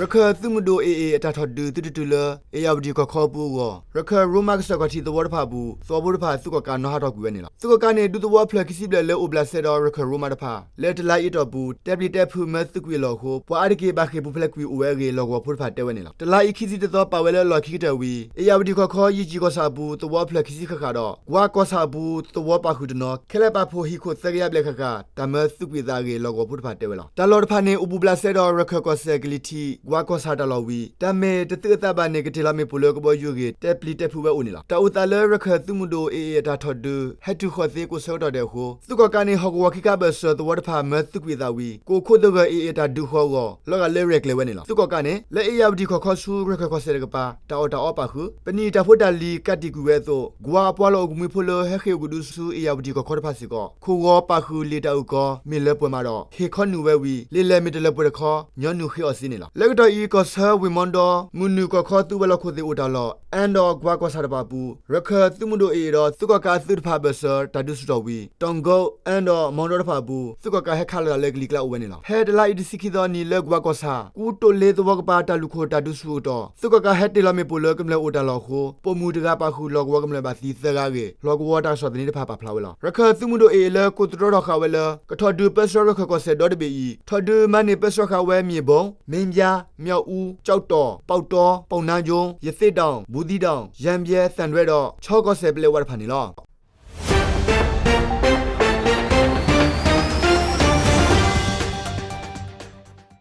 ရခၢၣ်သုးမုၢ်ဒိၣ် AA အတၢ်ထီၣ်ဒုးသုတတုၤလၢ အ့ၣ်ယၣ်ဝတံၣ်ကီၢ်ခီအပူၤအဂီၢ် ရခၢၣ်ရိမၤကစၢၢ်ခီၣ်ထံးသဝီတဖၣ်အပူၤ သဝီဖိတဖၣ်သုးကီၣ်ကးနီၣ်ဟးထီၣ်ကွံာ်ဝဲန့ၣ်လီၤ. သုးကီၣ်ကးန့ၣ် ဒုးသဝီအဖျၢၣ်ခံဆံဘျဲၣ်လၢအိၣ်ဘျးစဲဒီးရခၢၣ်ရိမၤတဖၣ် လၢတလါအံၤအတီၢ်ပူၤ တဲပျံၤတဲဖုးမၢသုးကွံာ်အလီၢ်အဃိ ပှၤအါတက့ၢ်ဘၣ်ဃ့ၢ်ပူၤဖျဲးကွံာ်အိၣ်ဝဲအဂ့ၢ် လီၢ်ကဝီၤဖိတဖၣ်တဲဝဲန့ၣ်လီၤ. တလါအံၤခံဆံတသီပာ်ဝဲလၢလီၢ်ခံကတၢၢ်ဝံၤ အ့ၣ်ယၣ်ဝတံၣ်ကီၢ်ခီ ယံာ်ကၠံၣ်ကီၢ်ဆၣ်အပူၤ သဝီအဖျၢၣ်ခံဆံဃၣ်ဃၣ်ဒီး ကွၢ်ကီၢ်ဆၣ်အပူၤ သဝီပာ်ဃုာ်တနီၤ ခဲလၢာ်ပာ်ဖှိၣ်ဟံၣ်ခိၣ်သၢကယၤဘျဲၣ်ဃၣ်ဃၣ် တၢ်မၢသုးကွံာ်အသးအဂ့ၢ် လီၢ်ကဝီၤဖိတဖၣ်တဲဝဲလီၤ. တၢ်လီၢ်တဖၣ်န့ၣ် အိၣ်ဘူးဘျးစဲဒီးရခၢၣ်ကီၢ်စဲၣ်ကလံၤထံး ကွၢ်ကီၢ်ဆၣ်တၢ်လီၢ်ဝံၤ တၢ်မ့ၢ်တသုးအသးဘၣ်န့ၣ် ကတ့ၢ်လီၤမ့ၣ်ပိၢ်လၢကဘီယူၤအဂ့ၢ် တဲပျံၤတဲဖုးဝဲအိၣ်န့ၣ်လီၤ. တၢ်အိၣ်သးလၢရခၢၣ်သုးမုၢ်ဒိၣ် AA အတၢ်ထီၣ်ဒုး ဟဲတုၤဃီၤသ့ကိးဆၢကတီၢ်ဒဲးအဃိ သုးကီၣ်ကးန့ၣ် ဟီၣ်ကဝီၤခံခါဘၢၣ်စၢၤသဝီတဖၣ်မၢသုးကွံာ်အသးဝံၤ ကအိၣ်ခိးသဂၢၢ် AA အတၢ်ဒုးဃီၤအဂီၢ် လီၤဂာ်လၢရဲၣ်ကျဲၤဝဲန့ၣ်လီၤ. သုးကီၣ်ကးန့ၣ် လၢအ့ၣ်ယၣ်ဝတံၣ်ကီၢ်ခီဆူ ရခၢၣ်ကီၢ်စဲၣ်တကပၤ တၢ်အီၣ်တၢ်အီပာ်ဃုာ် ပနံာ်တၢ်ဖိတၢ်လံၤကးတံာ်ကွံာ်ဝဲအသိး ကွၢ်အပှၤလီၢ်အိၣ်ကမှံဖိလၢ ဟဲဃ့ၢ်အိၣ်ကဒုဆူ အ့ၣ်ယၣ်ဝတံၣ်ကီၢ်ခီတဖၣ်စ့ၢ်ကီး ခိၣ်ဂီၤပာ်ဃုာ်လံာ်တၢ်အုၣ်ကီၤ မ့ၢ်လၢပှဲၤမးဒီး ဟ့ၣ်ခီနုာ်ဝဲဝံၤ လံာ်လဲၢ်မ့ၢ်တလၢပှဲၤတခီ ညီနုၢ်ဃ့အီၤစ့န့ၣ်လီၤ. လၢကတီၢ်အံၤ ကီၢ်ဆၢဝ့ၢ်မီဒီ မုၢ်နုာ်ကီၢ်ခီသုးဝဲၤလီၢ်ခိၣ်သ့ၣ်အိၣ်တၢ်လီၢ် အၣ်ဒီးကွၢ်ကီၢ်ဆၣ်တဖၣ်အပူၤ ရခၢၣ်သုးမုၢ်ဒိၣ် AA ဒီးသုးကီၣ်ကးအသုးတဖၣ်ဘၢၣ်စၢၤ တၢ်ဒုးဆူၣ်ထီၣ်ဝံၤ တီၣ်ကိး အၣ်ဒီးမီဒီတဖၣ်အပူၤ သုးကီၣ်ကးဟဲခးလိာ်သးလၢကလံၤကျါအိၣ်ဝဲန့ၣ်လီၤ. ဖဲတလါအံၤတဆံခံသီနံၤလၢကွၢ်ကီၢ်ဆၣ် ကူတိာ်လ့သဝီကပၤ တၢ်လူၢ်ခိၣ်တၢ်ဒုးဆူၣ်အကတီၢ် သုးကီၣ်ကးဟဲတ့ၢ်လီၤမ့ၣ်ပိၢ်လၢကမျၢၢ်အိၣ်တၢ်လီၢ်အဃိ ပိာ်မုၣ်တဂၤပာ်ဃုာ်လီၢ်ကဝီၤကမျၢၢ်ဘၣ်သံသၢဂၤအဂ့ၢ် လီၢ်ကဝီၤတၢ်ကစီၣ်သန့တဖၣ်ပာ်ဖျါဝဲလီၤ. ရခၢၣ်သုးမုၢ်ဒိၣ် AA လၢကိးသတြီထီၣ်ဃာ်ဝဲလၢ ကထီၣ်ဒုးပၢဆှၢရခၢၣ်ကီၢ်စဲၣ်ဒီတဘ့ၣ်အံၤ ထီၣ်ဒုးမၤန့ၢ်ပၢဆှၢဃာ်ဝဲ မ့ၢ်ဘိၣ်, မ့ၣ်ဘၠါ, မၠီၣ်အူ, ကၠီၣ်တီၣ်, ပီၣ်တီ, ပီၣ်နါယိ, ရသေ့တောင်, ဘူးသီးတောင်, ရမ်းဗြဲ, သံတွဲဒီး ချောကီၢ်စဲၣ်ပလဲဝါတဖၣ်န့ၣ်လီၤ.